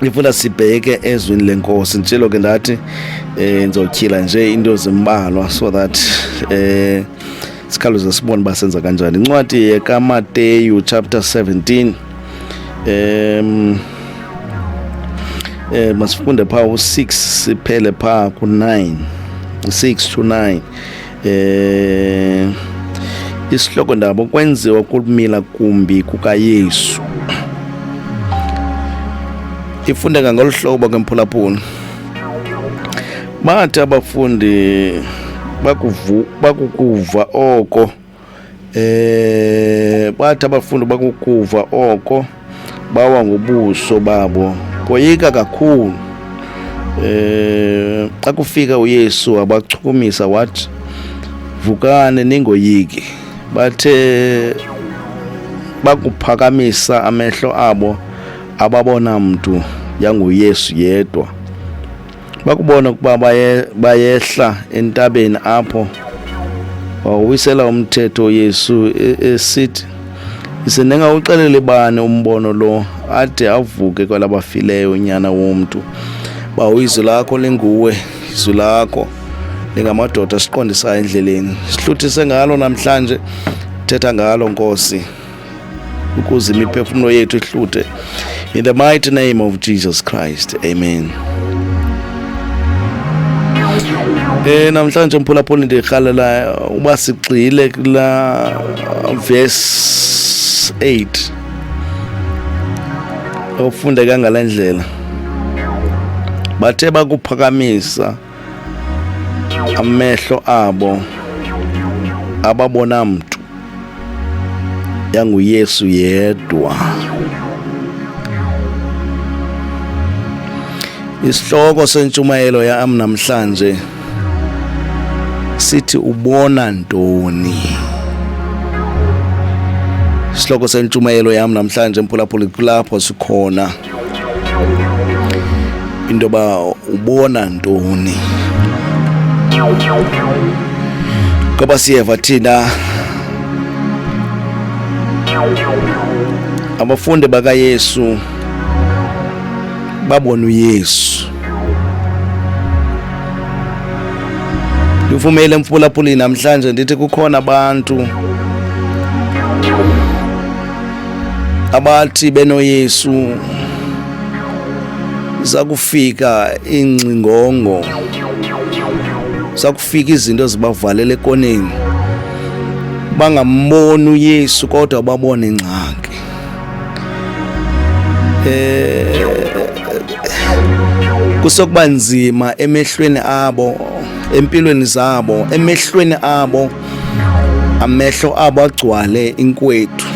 Ifuna sibheke ezwini lenkosi. Nditshilo ke ndathi ndizotyhila nje into zimbalwa so that sikhawuleze sibone uba senza kanjani. Incwadi yekaMateyu chapter 17, masifunde phaa u-6 siphele phaa ku-9, 6 to 9. Isihloko ndaba kwenziwa kumila kumbi kukaYesu. Ifundeka ngolu hlobo ke, mphulaphuli. Bathi abafundi bakukuva oko, bathi abafundi bakukuva oko bawa ngobuso babo, boyika kakhulu. Xa kufika uYesu wabachukumisa wathi, "Vukani, ningoyiki." Bathe bakuphakamisa amehlo abo ababona mntu, yanguYesu yedwa. Bakubona ukuba bayehla entabeni apho, wawisela umthetho uYesu esithi, "Ise ningawuxeleli bani umbono lo ade avuke kwalabafileyo uNyana woMntu." Bawo, izwi lakho linguwe, izwi lakho lingamadoda siqondisayo endleleni. Sihluthise ngalo namhlanje, thetha ngalo Nkosi, ukuze imiphefumlo yethu ihluthe. In the mighty name of Jesus Christ, amen. Namhlanje mphulaphuli ndirhalela uba sigxile kula verse 8 ofundeka ngale ndlela: bathe bakuphakamisa amehlo abo ababona mntu, yanguYesu yedwa. Isihloko sentshumayelo yam namhlanje sithi, "Ubona ntoni?" Isihloko sentshumayelo yam namhlanje, mphulaphuli, kulapho sikhona, into yoba ubona ntoni, ngoba siyeva thina abafundi bakaYesu babona uYesu. Ndivumele mphulaphuli namhlanje ndithi kukhona abantu abathi benoYesu zakufika ingcingongo, zakufika izinto ezibavalela ekoneni, bangamboni uYesu kodwa babone ingxaki. Kusokuba nzima emehlweni abo, empilweni zabo, emehlweni abo, amehlo abo agcwale inkwethu,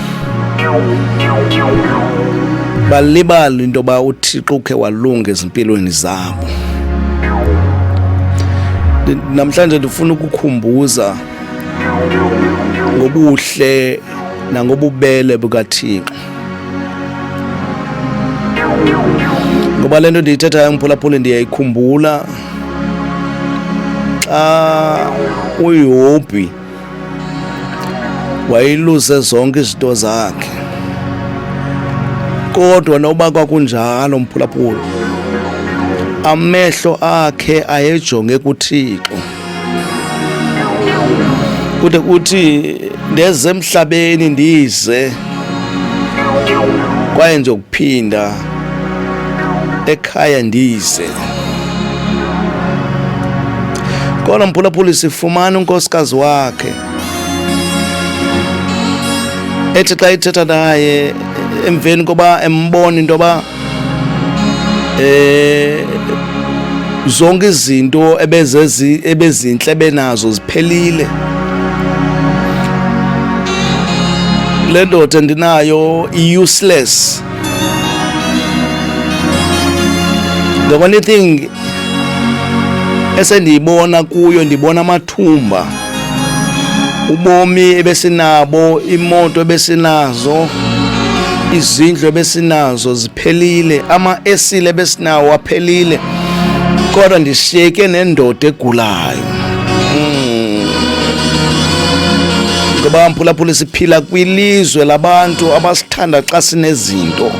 balibala into yoba uThixo ukhe walunga ezimpilweni zabo. Namhlanje ndifuna ukukhumbuza ngobuhle nangobubele bukaThixo, ngoba le nto ndiyithethayo, mphulaphuli, ndiyayikhumbula xa uYobhi wayeluze zonke izinto zakhe. Kodwa noba kwakunjalo, mphulaphuli, amehlo akhe ayejonge kuThixo, kude kuthi, "Ndeze emhlabeni ndize kwaye nje ukuphinda ekhaya ndize." Kodwa mphulaphuli, sifumana unkosikazi wakhe ethi xa ethetha naye emveni koba embona into yoba zonke izinto ebezezi ebezintle benazo ziphelile, "Le ndoda endinayo i-useless. The only thing esendiyibona kuyo, ndibona amathumba. Ubomi ebesinabo, imoto ebesinazo, izindlu ebesinazo ziphelile, ama-esile ebesinawo aphelile, kodwa ndishiyeke nendoda egulayo." Ngoba mphulaphula, siphila kwilizwe labantu abasithanda xa sinezinto.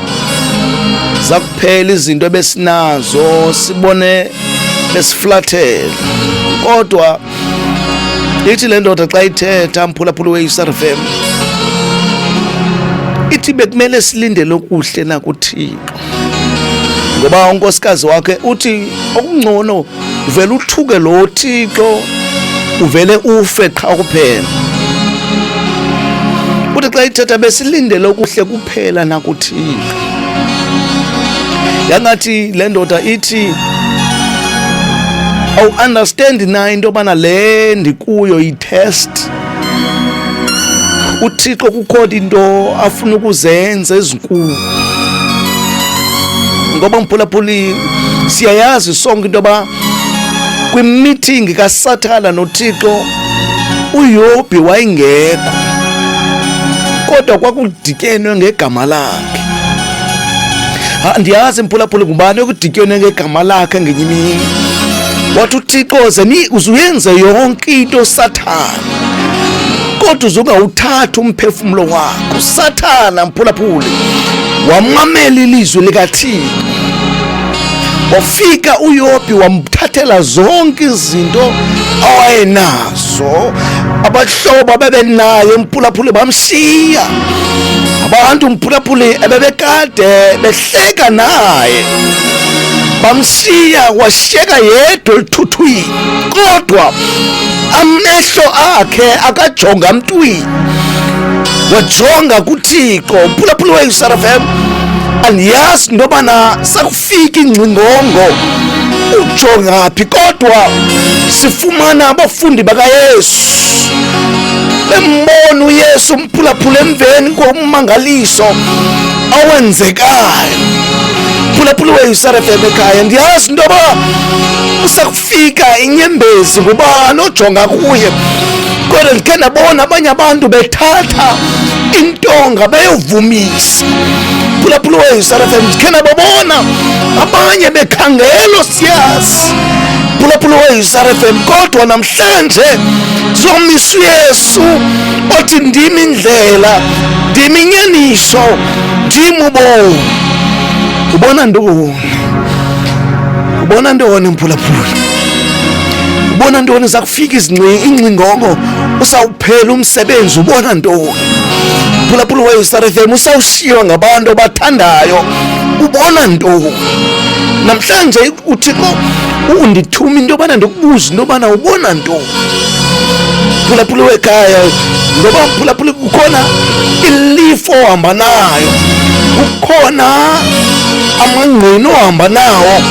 Zakuphela izinto ebesinazo, sibone besiflathela, kodwa ithi le ndoda xa ithetha, mphulaphula we-SRFM, ithi bekumele silindele okuhle nakuThixo, ngoba unkosikazi wakhe uthi okungcono uvele uthuke lo Thixo, uvele ufe qha kuphela. Uthi xa ithetha, besilindele okuhle kuphela nakuThixo. Yangathi le ndoda ithi awu-understand na into yobana le ndikuyo yi-test, uThixo kukhona into afuna ukuzenza ezinkulu. Ngoba mphulaphuli, siyayazi sonke into yoba kwi-meeting kaSathana noThixo uYobhi wayengekho, kodwa kwakudityenwe ngegama lakhe. Andiyazi mphulaphuli, ngubani okudityenwe ngegama lakhe ngenye imini wathi uThixo ze ni uzuyenze yonke into Sathana, kodwa uzungawuthatha umphefumulo wakho. Sathana, mphulaphuli, wamamela ilizwi likaThixo, wafika uYobhi wamthathela zonke izinto awayenazo. Abahlobo abebenaye, mphulaphuli, bamshiya. Abantu, mphulaphuli, ebebekade behleka naye bamshiya, washiyeka yedwa elithuthwini, kodwa amehlo akhe akajonga mntwini, wajonga kuThixo. Mphulaphuli we-SRFM, andiyazi into yobana sakufika ingcingongo ujonga phi, kodwa sifumana abafundi bakaYesu bembona uYesu, mphulaphula, emveni kommangaliso awenzekayo. Mphulaphula we-SRFM ekhaya, ndiyazi into yoba usakufika inyembezi, ngubani ojonga kuye? Kodwa ndikhe ndabona abanye abantu bethatha intonga beyovumisa. Phulaphula we-SRFM, ndikhe ndababona abanye bekhangela siyazi. Phulaphula we-SRFM, kodwa namhlanje zomisa uYesu othi, "Ndim indlela, ndim inyaniso, ndim ubomi." Ubona ntoni? Ubona ntoni, mphulaphula? Ubona ntoni zakufika ingcingongo usawuphela umsebenzi? Ubona ntoni, mphulaphula we-SRFM, usawushiywa ngabantu obathandayo? Ubona ntoni namhlanje? UThixo undithuma into yobana ndikubuze into yobana ubona ntoni, phulaphula wekhaya, ngoba phulaphula, kukhona ilifu ohamba nayo, kukhona amangqina ohamba nawo,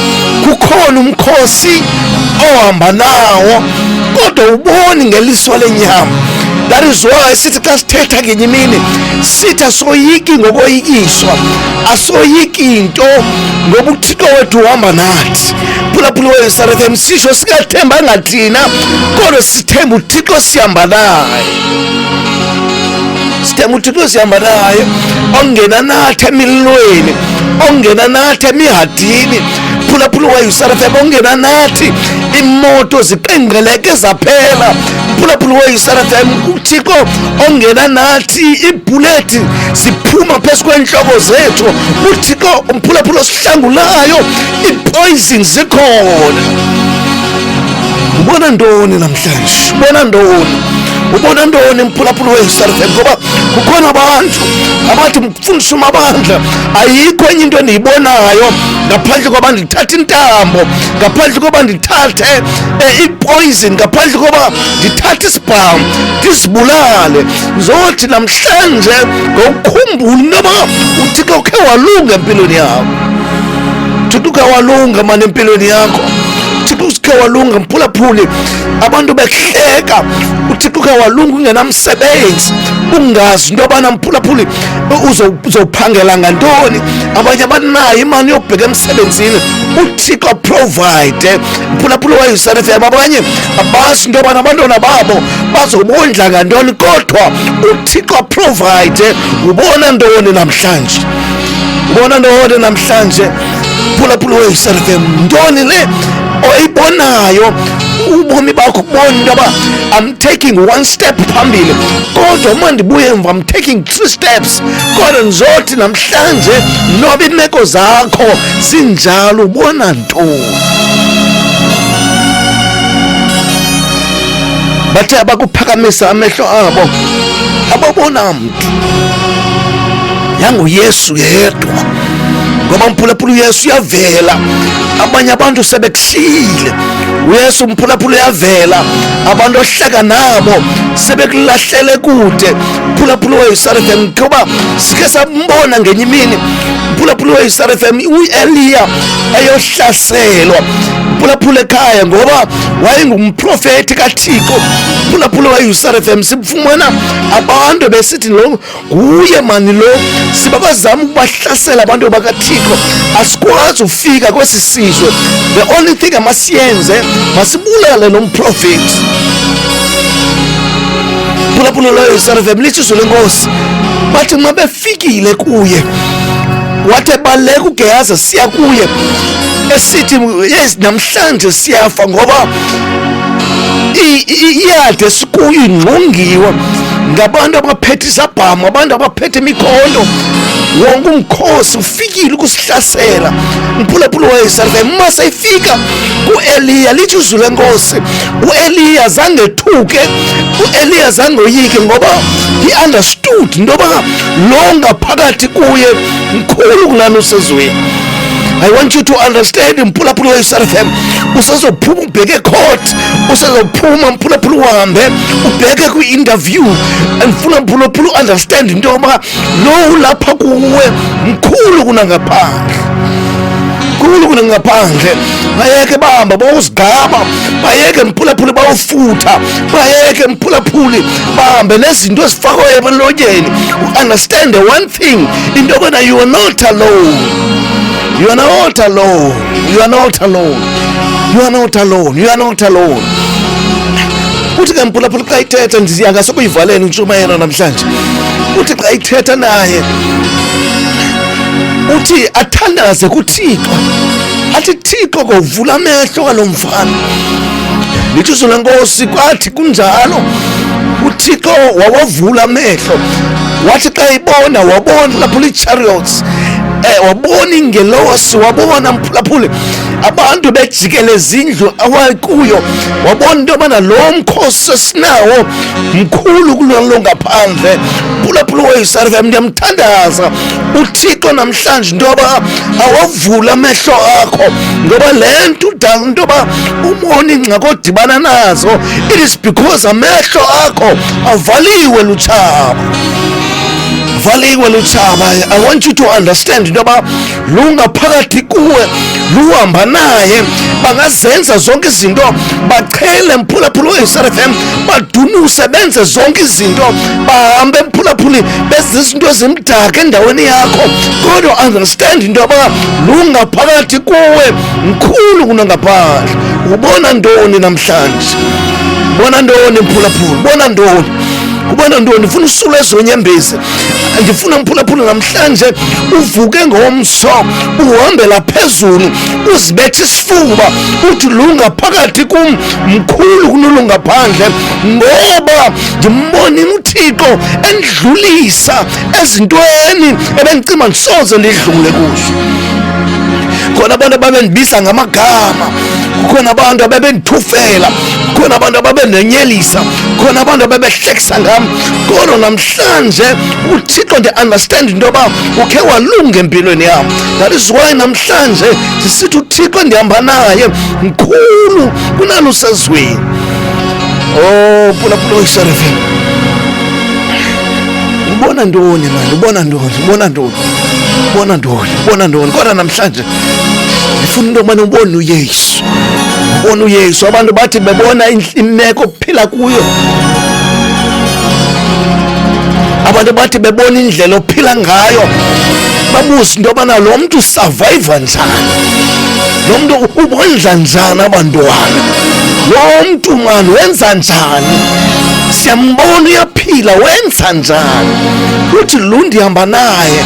kukhona umkhosi ohamba nawo, kodwa uboni ngeliso lenyama. That is why sithi xa sithetha ngenye imini sithi asoyiki ngokoyikiswa, asoyiki into, ngoba uThixo wethu uhamba nathi. Phulaphula we-SRFM, sisho singathembanga thina, kodwa sithemba uThixo sihamba naye. Sithemba uThixo sihamba naye, ongena nathi emililweni, ongena nathi emihadini. Phulaphula we-SRFM, ongena nathi imoto ziqengqeleke zaphela. Mphulaphula we-SRFM, uThixo ongena nathi iibhulethi ziphuma phezu kweentloko zethu, uThixo, umphulaphula, osihlangulayo ii-poison zikhona. Ubona ntoni namhlanje? Ubona ntoni? Ubona ntoni, mphulaphula we-SRFM? Ngoba kukhona abantu abathi, "Mfundisi uMabandla, ayikho enye into endiyibonayo ngaphandle koba ndithathe intambo, ngaphandle koba ndithathe i-poison, ngaphandle koba ndithathe isibhamu ndizibulale." Ndizothi namhlanje ngokukhumbula into yoba uThixo ukhe walunga empilweni yakho. Uthixo ukhe walunga mani empilweni yakho. UThixo ukhe walunga, mphulaphuli, abantu behleka. UThixo ukhe walunga ungenamsebenzi, ungazi into yobana, mphulaphuli, uzowuphangela ngantoni. Abanye abanayo imali yobheka emsebenzini, uThixo a-provide. Mphulaphula wayi-SRFM, abanye abazi into yobana abantwana babo bazobondla ngantoni, kodwa uThixo a-provide. Ubona ntoni namhlanje? Ubona ntoni namhlanje? Phulaphula weSRFM, ntoni le oyibonayo ubomi bakho? Kubona into yoba I'm taking one step phambili, kodwa uma ndibuye emva I'm taking three steps. Kodwa ndizothi namhlanje, noba iimeko zakho zinjalo, ubona ntoni? Bathe abakuphakamisa amehlo abo, ababona mntu, yanguYesu yedwa. Ngoba mphulaphula, uYesu uyavela, abanye abantu sebekushiyile. UYesu, mphulaphula, uyavela, abantu ohleka nabo sebekulahlele kude. Mphulaphula weSRFM, ngoba sikhe sambona ngenye imini, mphulaphula weSRFM, uEliya eyohlaselwa, mphulaphula, ekhaya, ngoba wayengumprofeti kaThixo. Mphulaphula weSRFM, sifumana abantu besithi lo nguye mani lo, sibabazama ukubahlasela abantu bakaThixo, asikwazi ufika kwesi sizwe. The only thing amasiyenze, masibulale lo mprofeti. Phulaphula loyo SRFM, lithi izwi lenkosi, bathi uma befikile kuye, wathi ebaleka uGehazi siya kuye esithi, yes, namhlanje siyafa, ngoba iyade sikuyo ingqongiwe ngabantu abaphethe izabhamu, abantu abaphethe imikhonto, wonke umkhosi ufikile ukusihlasela. Mphulaphula wayeSRFM, uma seyifika ku-Eliya, lithi izwi lenkosi, u-Eliya zange ethuke, u-Eliya zange oyike, ngoba he understood into yoba lo ngaphakathi kuye mkhulu kunani usezweni. I want you to understand, mphulaphula we-SRFM, usezophuma ubheke court, usezophuma, mphulaphula, uhambe ubheke kwi-interview. Ndifuna, mphulaphula, u-understand into yoba lo ulapha kuwe mkhulu kunangaphandle, mkhulu kunangaphandle. Bayeke bahamba bawuzigaba, bayeke, mphulaphuli, bawufutha, bayeke, mphulaphuli, bahambe nezinto ezifakwayo emlonyeni. Understand the one thing, into yobana you are not alone, you are not alone, you are not alone, you are not alone, you are not alone. Uthi ke, mphulaphula, xa ithetha, ndiziya ngasokuyivaleni intshumayelo namhlanje, uthi xa ithetha naye, uthi athandaze kuThixo, athi, "Thixo, kovula amehlo kalo mfana." Lithi izwi lenkosi, kwathi kunjalo, uThixo wawavula amehlo. Wathi xa ibona, wabona lapho ii-chariots, wabona ingelosi, wabona, mphulaphuli, abantu bejikeleza indlu awakuyo. Wabona into yobana lo mkhosi esinawo mkhulu kunalo ngaphandle. Phulaphula weSRFM, ndiyamthandaza uThixo namhlanje into yoba awavule amehlo akho, ngoba le nto udala into yoba ubone iingxaki odibana nazo, it is because amehlo akho avaliwe lutshaba, valiwe lutshaba. I want you to understand into yoba lungaphakathi kuwe, luhamba naye. Bangazenza zonke izinto, bachele, mphulaphula we-SRFM, badunuse, benze zonke izinto, bahambe, mphulaphuli, benze izinto ezimdaka endaweni yakho, kodwa understand into yoba lungaphakathi kuwe mkhulu kunangaphandle. Ubona ntoni namhlanje? Ubona ntoni, mphulaphula? Ubona ntoni? Ubona ntoni? Ndifuna usule ezonyembezi. Ndifuna, mphulaphula, namhlanje uvuke ngomso uhambela phezulu, uzibethe isifuba, uthi lunga phakathi kum mkhulu kunolunga phandle, ngoba ndimbonile uThixo endlulisa ezintweni ebendicima ndisoze ndidlule kuzo. Khona abantu ababendibiza ngamagama, kukhona abantu abebendithufela, kukhona abantu ababendenyelisa, kukhona abantu abebehlekisa ngam, kodwa namhlanje uThixo, ndi-understand into yoba ukhe walunga empilweni yam. That is why namhlanje ndisithi uThixo endihamba naye mkhulu kunalo usezweni. Oh, phulaphula iSRFM, ubona ntoni mani? Ubona ntoni? Ubona ntoni? Ubona ntoni? Ubona ntoni? Kodwa namhlanje ndifuna into yobana ubone uYesu, ubone uYesu. Abantu bathi bebona imeko ophila kuyo, abantu bathi bebona indlela ophila ngayo, babuze into yobana lo mntu usurviva njani, lo mntu ubondla njani abantwana, lo mntu mani wenza njani, siyambona uyaphila, wenza njani? Uthi lo ndihamba naye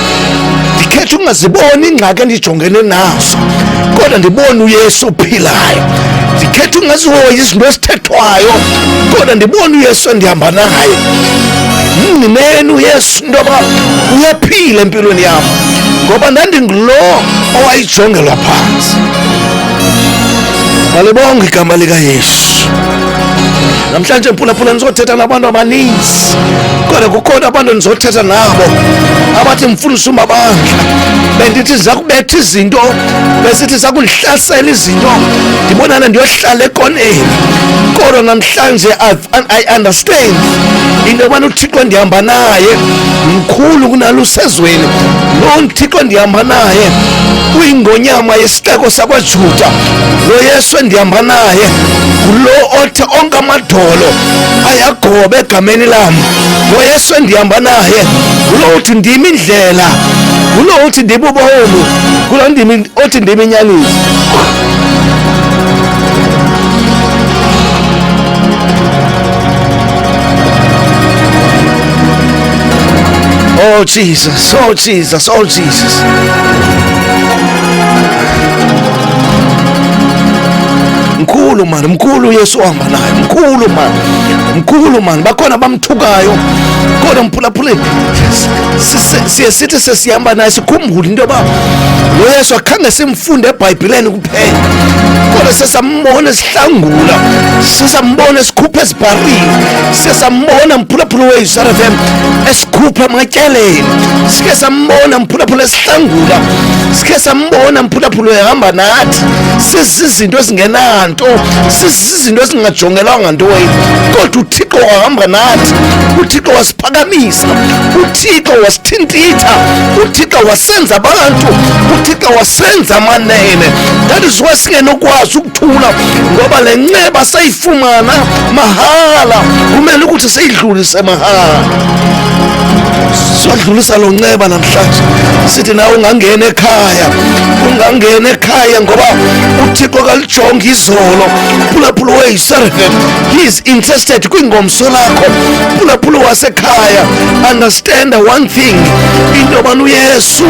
Ndikhetha ukungaziboni iingxaki endijongene nazo, kodwa ndibone uYesu ophilayo. Ndikhetha ukungazihoyi izinto ezithethwayo, kodwa ndibone uYesu endihamba naye. Mngqineni uYesu into yoba uyaphila empilweni yam, ngoba ndandingulo owayijongelwa phantsi. Malibonge igama likaYesu. Namhlanje mphulaphula ndizothetha nabantu abaninzi, kodwa kukhona abantu endizothetha nabo abathi mfundisi uMabandla, bendithi ndiza kubetha izinto, besithi zakundihlasela izinto, ndibonana ndiyohlala ekoneni. Kodwa namhlanje I understand into yobana uThixo endihamba naye mkhulu kunalo usezweni. Lo Thixo endihamba naye uyingonyama yesixeko sakwaJuda. Lo Yesu endihamba naye ngulo othi onke amadolo ayagoba egameni lam. Lo Yesu endihamba naye ngulo uthi ndim indlela, ngulo uthi ndim ubomi, ngulo ndim othi ndim inyaniso. Oh Jesus, oh Jesus, oh Jesus. Mkhulu man, mkhulu uYesu ohamba naye, mkhulu man, mkhulu man. Bakhona abamthukayo, kodwa mphulaphuli, siye sithi sesihamba naye sikhumbule into yoba lo Yesu akhange simfunde eBhayibhileni kuphela, kodwa sesambona esihlangula, sesambona esikhupha ezibharini, sesambona mphulaphula weYSRFM esikhupha ematyaleni, sike sambona mphulaphula esihlangula, sike sambona mphulaphula ehamba nathi. Sizizinto ezingenanto, sizizinto ezingajongelwanga ntweni, kodwa uThixo wahamba nathi, uThixo wasiphakamisa, uThixo wasithintitha, uThixo wasenza abantu, uThixo wasenza amanene. That is why singenokwazi ukuthula, ngoba le nceba sayifumana mahala, kumele ukuthi siyidlulise mahala. Siyadlulisa lo nceba namhlanje, sithi nawe ungangena ekhaya, ungangena ekhaya, ngoba uThixo kalijongi izolo. Phulaphula weyiserve, he is interested kwingomso lakho. Phulaphula wasekhaya, understand one thing, into yobana uYesu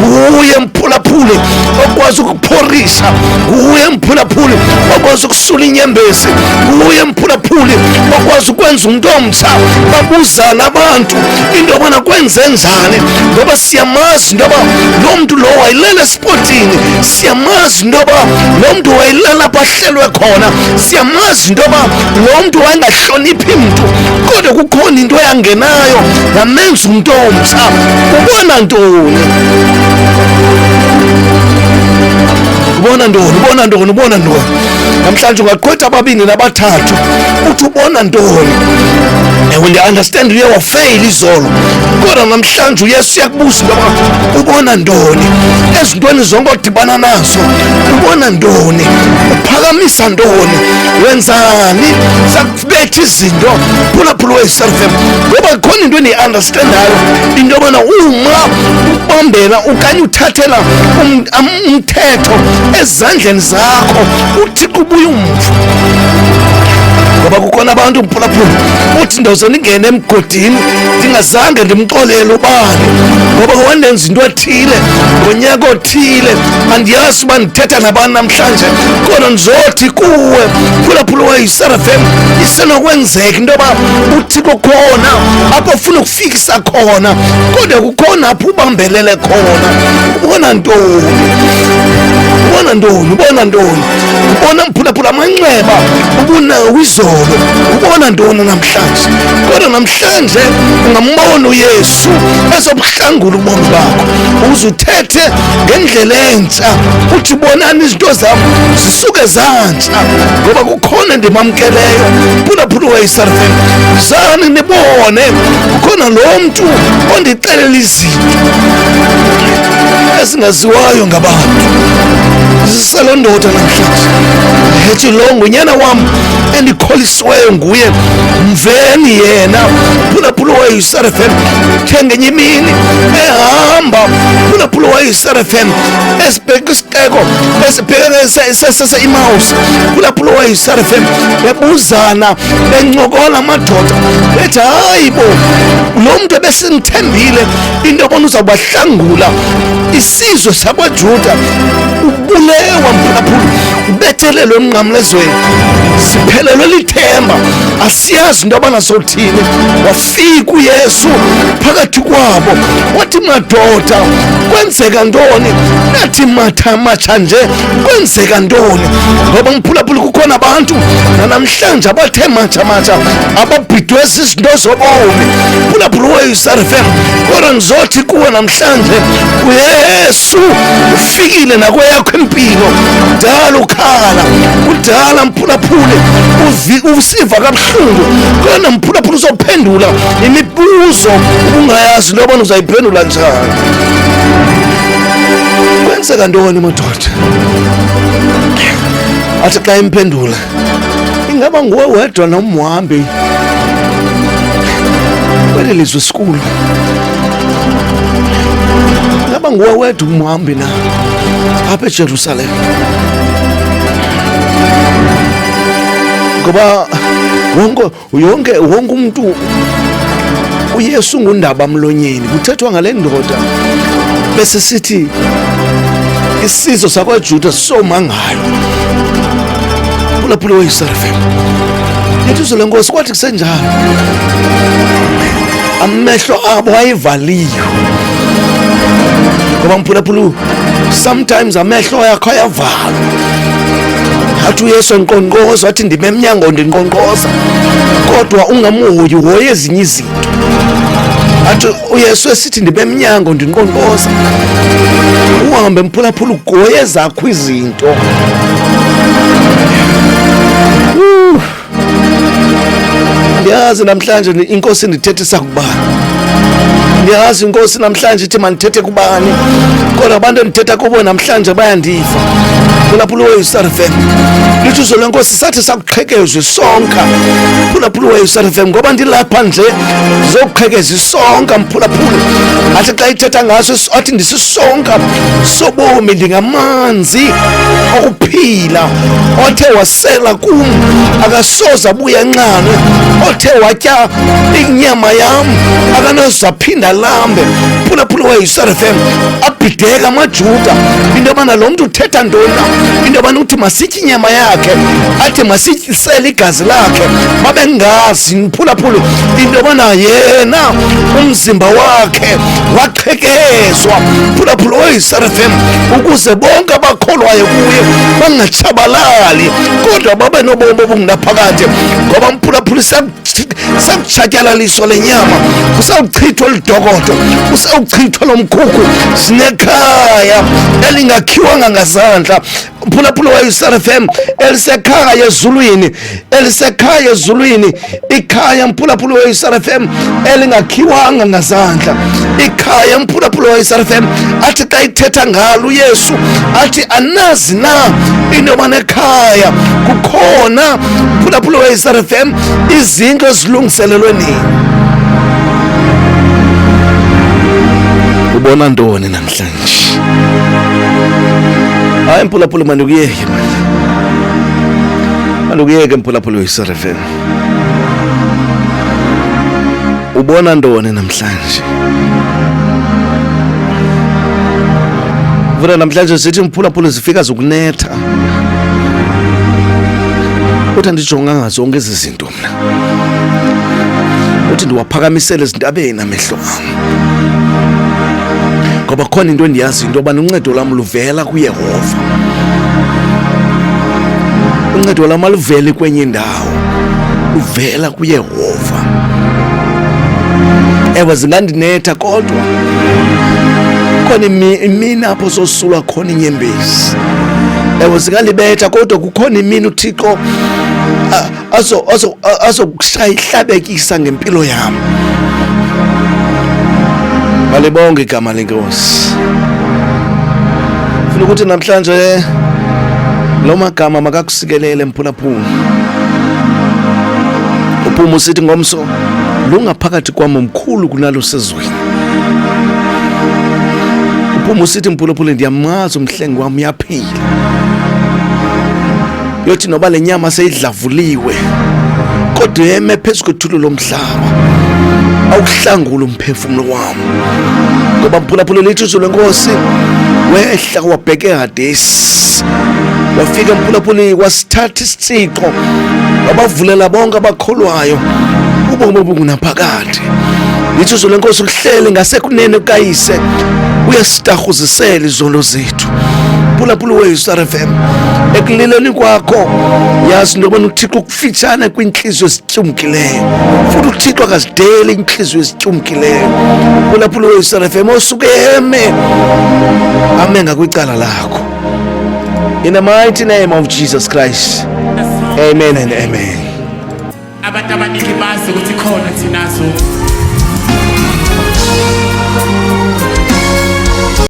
nguye mphulaphuli okwazi ukupholisa, nguye mphulaphuli okwazi ukusula inyembezi, nguye mphulaphuli okwazi ukwenza umntu omtsha. Babuzana abantu into yobana kwenze njani, ngoba siyamazi into yoba lo mntu lo wayilele esipotini, siyamazi into yoba lo mntu wayilala apho ahlelwe khona, siyamazi into yoba lo mntu wayengahloniphi mntu, kodwa kukhona into eyangenayo yamenza umntu omtsha. Ubona ntoni? Ubona ntoni? Ubona ntoni? Ubona ntoni? Namhlanje ungaqhwetha ababini nabathathu, uthi ubona ntoni? Ewe, ndiya-understand uye wafeyila izolo, kodwa namhlanje uYesu uyakubuza into yoba ubona ntoni ezintweni zonke odibana nazo. Ubona ntoni? Uphakamisa ntoni? Wenzani? Zakubetha izinto, phulaphula weyiselfem, ngoba khona into endiyi-understandayo, into yobana uma ubambela okanye uthathela umthetho ezandleni zakho, uThixo ubuye umva. Ngoba kukhona abantu mphulaphula uthi ndoze ndingene emgodini ndingazange ndimxolele ubani, ngoba wandenza into ethile ngonyaka othile. Andiyazi uba ndithetha nabani namhlanje, kodwa ndizothi kuwe phulaphula weyiserafem, isenokwenzeka into yoba uThixo khona apho ufuna ukufikisa khona, kodwa kukhona apho ubambelele khona. Ubona ntoni? Ubona ntoni? Ubona ntoni? Ubona mphulaphula amanxeba ubunawo izolo, ubona ntoni namhlanje? Kodwa namhlanje ungambona uYesu ezobuhlangula ubomi bakho, uze uthethe ngendlela entsha, uthi bonani izinto zam zisuke zantsha, ngoba kukhona ndimamkeleyo. Phulaphula weyiserfem, zani nibone, kukhona lo mntu ondixelela izinto ezingaziwayo ngabantu. Ziselo ndoda namhlanje ethi lo ngunyana wam endikholisiweyo nguye, mveni yena. Phulaphula wayiserfem, the ngenye imini ehamba, phulaphula wayiserfem, esibheka isixeko esibheka se-Emmaus, phulaphula owayiSRFM, bebuzana bencokola amadoda bethi hayi bo, lo mntu ebesimthembile into yobona uzawubahlangula isizwe sakwaJuda ubulewa, mphulaphula, ubethelelwe emnqamlezweni, siphelelwe lithemba, asiyazi into yobana sothini. Wafika uYesu phakathi kwabo wathi, madoda, kwenzeka ntoni? Nathi matha matsha nje, kwenzeka ntoni? Ngoba mphulaphula, kukhona abantu nanamhlanje abathe matsha matsha, ababhidwe zizinto zobomi, phulaphula owayiSRFM. Kodwa ndizothi kuwe namhlanje, uYesu ufikile nakweyakho impilo. Kudala ukhala, kudala mphulaphule usiva kabuhlungu, kodwa mphulaphula uzophendula imibuzo ubungayazi into yobana uzayiphendula njani. Kwenzeka ntoni, madoda? Athi xa imphendula, ingaba nguwe wedwa nomhambi kweli lizwe sikulo? Ingaba nguwe wedwa umhambi na apha eJerusalem? Ngoba wonke yonke wonke umuntu uYesu ngundaba mlonyeni, kuthethwa ngale ndoda, bese sithi isizwe sakwaJuda somangayo. Phulaphula weyiSRFM, lithi lenkosi, kwathi kusenjalo amehlo abo ayevaliwe. Ngoba mphulaphula, sometimes amehlo yakho ayavalwa. Athi uYesu enqonqoza, wathi ndime emnyango ndinqonqoza, kodwa ungamhoyi, hoye ezinye izinto. Athi uYesu esithi ndime emnyango ndinqonqoza, uhambe mphulaphula ugoye ezakho izinto. Ndiyazi namhlanje inkosi ndithethisa kubani, ndiyazi inkosi namhlanje ithi mandithethe kubani, kodwa abantu endithetha kubo namhlanje bayandiva. Phulaphula owayiSRFM, lithi uzwe lenkosi, sathi sakuqhekezwa isonka. Phulaphula owayiSRFM, ngoba ndilapha nje ndizokuqhekeza isonka, mphulaphula. Athi xa ithetha ngaso, athi ndisisonka sobomi, ndingamanzi okuphila, othe wasela kum akasoze abuye enxanwe, othe watya inyama yam akanoze aphinda lambe. Phulaphula wayiSRFM, abhideka amaJuda into yobana lo mntu uthetha ntoni na, into yobana uthi masitye inyama yakhe, athi masisele igazi lakhe. Babengazi, mphulaphula, into yobana yena umzimba wakhe waqhekezwa, phulaphula oyiSRFM, ukuze bonke abakholwayo kuye bangatshabalali kodwa babe nobomi obungunaphakade. Ngoba mphulaphula, sakutshatyalaliswa le nyama, kusawuchithwa oludokodo, kusawuchithwa lo mkhukhu, sinekhaya elingakhiwanga ngazandla, mphulaphula wayiSRFM, elisekhaya ezulwini, elisekhaya ezulwini, ikhaya, mphulaphula wayiSRFM, elingakhiwanga ngazandla, ikhaya, mphulaphula wayiSRFM. Athi xa ithetha ngalo uYesu, athi anazi na into yobana ekhaya kukhona, mphulaphula wayiSRFM, izinto ezilungiselelwe nini? Ubona ntoni namhlanje? Hayi mphulaphula, mandikuyeke mani, mandikuyeke mphulaphula weyiSRFM. Ubona ntoni namhlanje? Vula namhlanje sithi mphulaphula, zifika zokunetha, uthi andijonganga zonke ezi zinto mna, uthi ndiwaphakamisele ezintabeni amehlo am, ngoba khona into endiyaziyo, into yobana uncedo lwam luvela kuYehova. Uncedo lwam aluveli kwenye indawo, luvela kuYehova. Ewe, zingandinetha, kodwa khona imini apho sosulwa khona inyembezi. Ewe, zingandibetha, kodwa kukhona imini uThixo azokushaya ihlabekisa ngempilo yami. Malibonge igama lenkosi. Funa ukuthi namhlanje lo magama makakusikelele, mphulaphula. Uphuma usithi ngomso lungaphakathi kwami mkhulu kunalo sezweni. Phuma usithi mphulaphuli, ndiyamazi umhlengi wami uyaphila. Yothi noba le nyama seyidlavuliwe, kodwa eme phezu kwethulo lomhlaba awuhlangula umphefumulo wami, ngoba mphulaphuli lithi izwi lenkosi, wehla wabheka eHadesi, wafika mphulaphuli wasithatha isitsixo, wabavulela bonke abakholwayo ubomi obungunaphakade. Lithi izwi lenkosi, uhlele ngasekunene kukayise, uyasitahuzisela izono zethu. Phulaphula wethu FM, ekulileni kwakho yazi into yobana uThixo ukufitshane kwiintliziyo ezityumkileyo, futhi uThixo akazideli iintliziyo ezityumkileyo. Phulaphula wethu FM, osuke eme ame ngakwicala lakho. In the mighty name of Jesus Christ, amen and amen. Abantu abaningi bazi ukuthi khona thina zo.